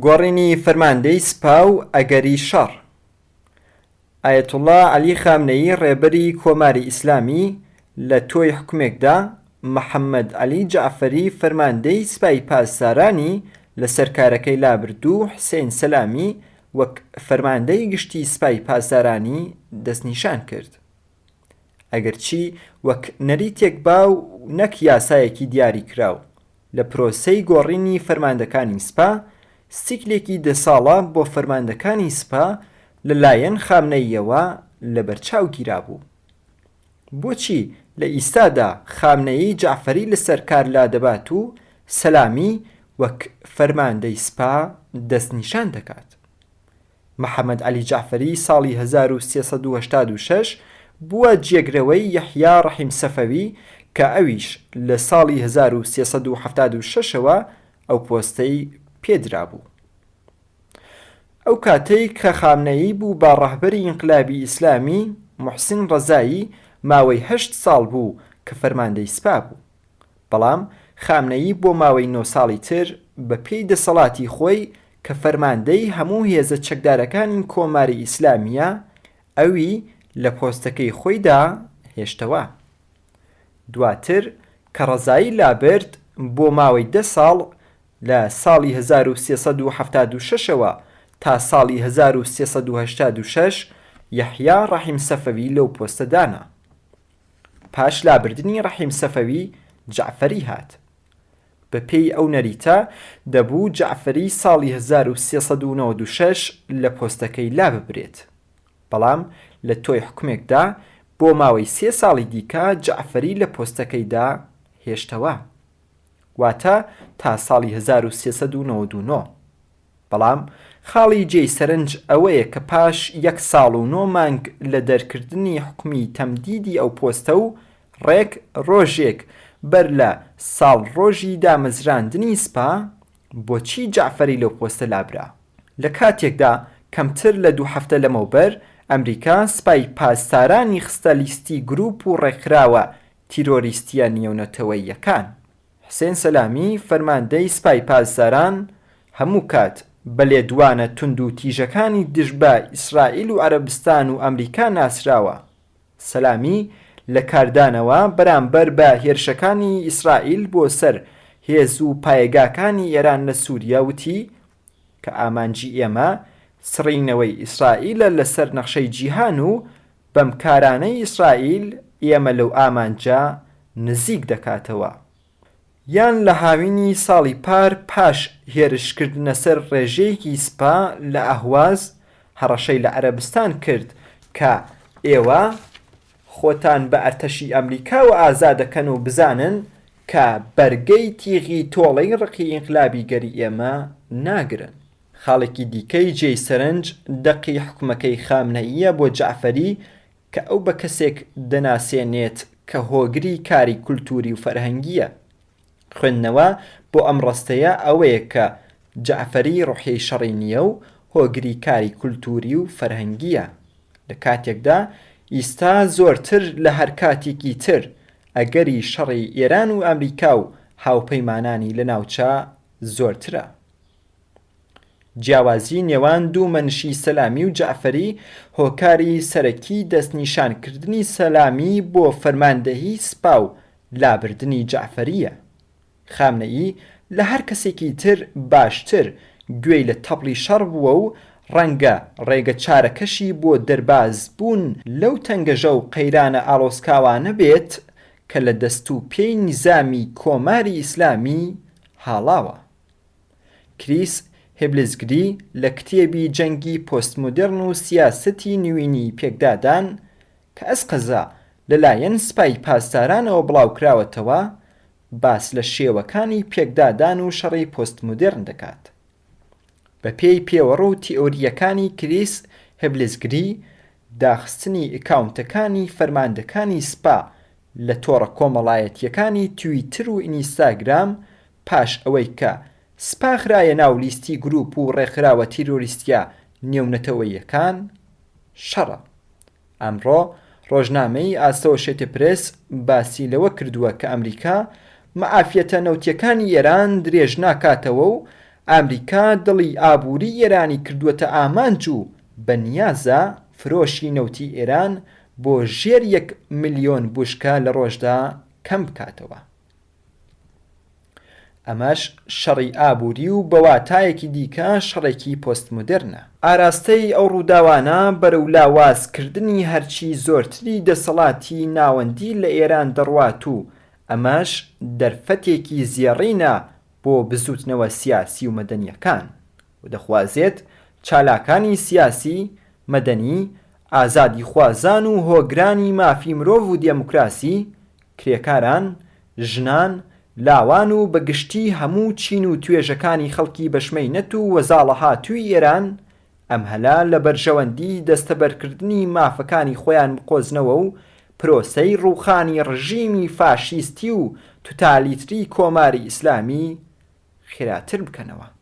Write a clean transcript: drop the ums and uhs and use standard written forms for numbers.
گۆڕینی فەرماندەی سپا و ئەگەری شەڕ. ئایەتوڵڵا عەلی خامنەیی ڕێبەری کۆماری ئیسلامی لە تۆی حوکمێکدا محەممەد عەلی جەعفەری فەرماندەی سپای پاسدارانی لە سەر کارەکەی لابرد و حسێن سەلامی وەک فەرماندەی گشتی سپای پاسدارانی دەستنیشان کرد. ئەگەرچی وەک نەریتێک باو نەک یاسایەکی دیاریکراو، لە پرۆسەی گۆڕینی فەرماندەکانی سپا، سیکلێکی دە ساڵە بۆ فەرماندەکانی سپا لە لایەن خامنەییەوە لەبەرچاو گیرابوو. بۆچی لە ئیستادا خامنەیی جەعفەری لەسەر کار لادەبات و سەلامی وەک فەرماندەی سپا دەستنیشان دەکات؟ محەمەد عەلی جەعفەری ساڵی 1386 بووە جێگرەوەی یەحیا ڕەحیم سەفەوی کە ئەویش لە ساڵی 1376 ەوە ئەو پۆستەی پێ درابوو. ئەو کاتەی کە خامنەیی بوو بە ڕەهبەری ئینقلابی ئیسلامی، موحسین ڕەزایی ماوەی هەشت ساڵ بوو کە فەرماندەی سپا بوو. بەڵام خامنەیی بۆ ماوەی نۆ ساڵی تر بە پێی دەسەڵاتی خۆی کە فەرماندەی هەموو هێزە چەکدارەکانی کۆماری ئیسلامییە، ئەوی لە پۆستەکەی خۆیدا هێشتەوە. دواتر کە ڕەزایی لابرد بۆ ماوەی دە ساڵ لە ساڵی 1376 ەوە تا ساڵی 1386 یەحیا ڕەحیم سەفەوی لەو پۆستە دانا. پاش لابردنی ڕەحیم سەفەوی جەعفەری هات. بە پێی ئەو نەریتە دەبوو جەعفەری ساڵی 1396 لە پۆستەکەی لاببرێت. بەڵام لە تۆی حوکمێکدا بۆ ماوەی سێ ساڵی دیکە جەعفەری لە پۆستەکەیدا هێشتەوە. واتە تا ساڵی 1399. بەڵام خاڵی جێی سەرنج ئەوەیە کە پاش یەک ساڵ و نۆ مانگ لە دەرکردنی حوکمی تەمدیدی ئەو پۆستە و ڕێک ڕۆژێک بەر لە ساڵڕۆژی دامەزراندنی سپا، بۆچی جەعفەری لەو پۆستە لابرا؟ لە کاتێکدا کەمتر لە دوو هەفتە لەمەوبەر ئەمریکا سپای پاسدارانی خستە لیستی گرووپ و ڕێکخراوە تیرۆریستییە نێونەتەوەییەکان. حسێن سەلامی فەرماندەی سپای پاسداران هەموو کات بە لێدوانە توند و تیژەکانی دژ بە ئیسرائیل و عەرەبستان و ئەمریکا ناسراوە. سەلامی لە کاردانەوە بەرامبەر بە هێرشەکانی ئیسرائیل بۆ سەر هێز و پایەگاکانی ئێران لە سووریە وتی کە ئامانجی ئێمە سڕینەوەی ئیسرائیلە لە سەر نەخشەی جیهان و بەم کارانەی ئیسرائیل ئێمە لەو ئامانجە نزیک دەکاتەوە. یان لە هاوینی ساڵی پار پاش هێرشکردنە سەر ڕێژەیەکی سپا لە ئەهواز هەڕەشەی لە عەرەبستان کرد کە ئێوە خۆتان بە ئەرتەشی ئەمریکاوە ئازا دەکەن و بزانن کە بەرگەی تیغی تۆڵەی ڕقی ئینقلابیگەری ئێمە ناگرن. خاڵێکی دیکەی جێی سەرنج دەقی حوکمەکەی خامنەییە بۆ جەعفەری کە ئەو بە کەسێک دەناسێنێت کە هۆگری کاری کولتووری و فەرهەنگییە. خوێندنەوە بۆ ئەم ڕەستەیە ئەوەیە کە جەعفەری ڕوحیەی شەڕی نییە و هۆگری کاری کولتووری و فەرهەنگییە. لە کاتێکدا ئیستا زۆرتر لە هەر کاتێکی تر ئەگەری شەڕی ئێران و ئەمریکا و هاوپەیمانانی لە ناوچە زۆرترە. جیاوازی نێوان دوو مەنشی سەلامی و جەعفەری هۆکاری سەرەکی دەستنیشانکردنی سەلامی بۆ فەرماندەهی سپا و لابردنی جەعفەرییە. خامنەیی لە هەر کەسێکی تر باشتر گوێی لە تەپڵی شەڕ بووە و ڕەنگە ڕێگە چارەکەشی بۆ دەربازبوون لەو تەنگەژە و قەیرانە ئاڵۆزکاوانە بێت کە لە دەست و پێی نیزامی کۆماری ئیسلامی هاڵاوە. کریس هبلزگری لە کتێبی جەنگی پۆستمۆدێڕن و سیاسەتی نوینی پێکدادان کە ئەزقەزا لەلایەن سپای پاسدارانەوە بڵاوکراوەتەوە، باس لە شێوەکانی پێکدادان و شەڕی پۆستمۆدێرن دەکات. بەپێی پێوەڕ و تیئۆرییەکانی کریس هبلزگری، داخستنی ئکاونتەکانی فەرماندەکانی سپا لە تۆڕە کۆمەڵایەتییەکانی تویتر و ئینیستاگرام پاش ئەوەی کە سپا خرایە ناو لیستی گرووپ و ڕێکخراوە تیرۆریستییە نێونەتەوەییەکان، شەڕە. ئەمڕۆ ڕۆژنامەی ئاسۆشێتپرێس باسی لەوە کردووە کە ئەمریکا مەعافیەتە نەوتییەکانی ئێران درێژ ناکاتەوە و ئامریکا دڵی ئابووری ئێرانی کردووەتە ئامانج و بە نیازە فرۆشی نەوتی ئێران بۆ ژێر یەک میلیۆن بوشکە لە ڕۆژدا کەم بکاتەوە. ئەمەش شەڕی ئابووری و بە واتایەکی دیکە شەڕێکی پۆستمۆدێرنە. ئاراستەی ئەو ڕووداوانە بەرەو لاوازکردنی هەرچی زۆرتری دەسەڵاتی ناوەندی لە ئێران دەڕوات و ئەمەش دەرفەتێکی زێڕینە بۆ بزووتنەوە سیاسی و مەدەنییەکان و دەخوازێت چالاکانی سیاسی، مەدەنی، ئازادیخوازان و هۆگرانی مافی مرۆڤ و دێموکراسی، کرێکاران، ژنان، لاوان و بە گشتی هەموو چین و توێژەکانی خەڵکی بەشمەینەت و وەزاڵەهاتووی ئێران ئەم هەلە لە بەرژەوەندی دەستەبەرکردنی مافەکانی خۆیان بقۆزنەوە و پرۆسەی ڕووخانی ڕژیمی فاشیستی و توتالیتری کۆماری ئیسلامی خێراتر بکەنەوە.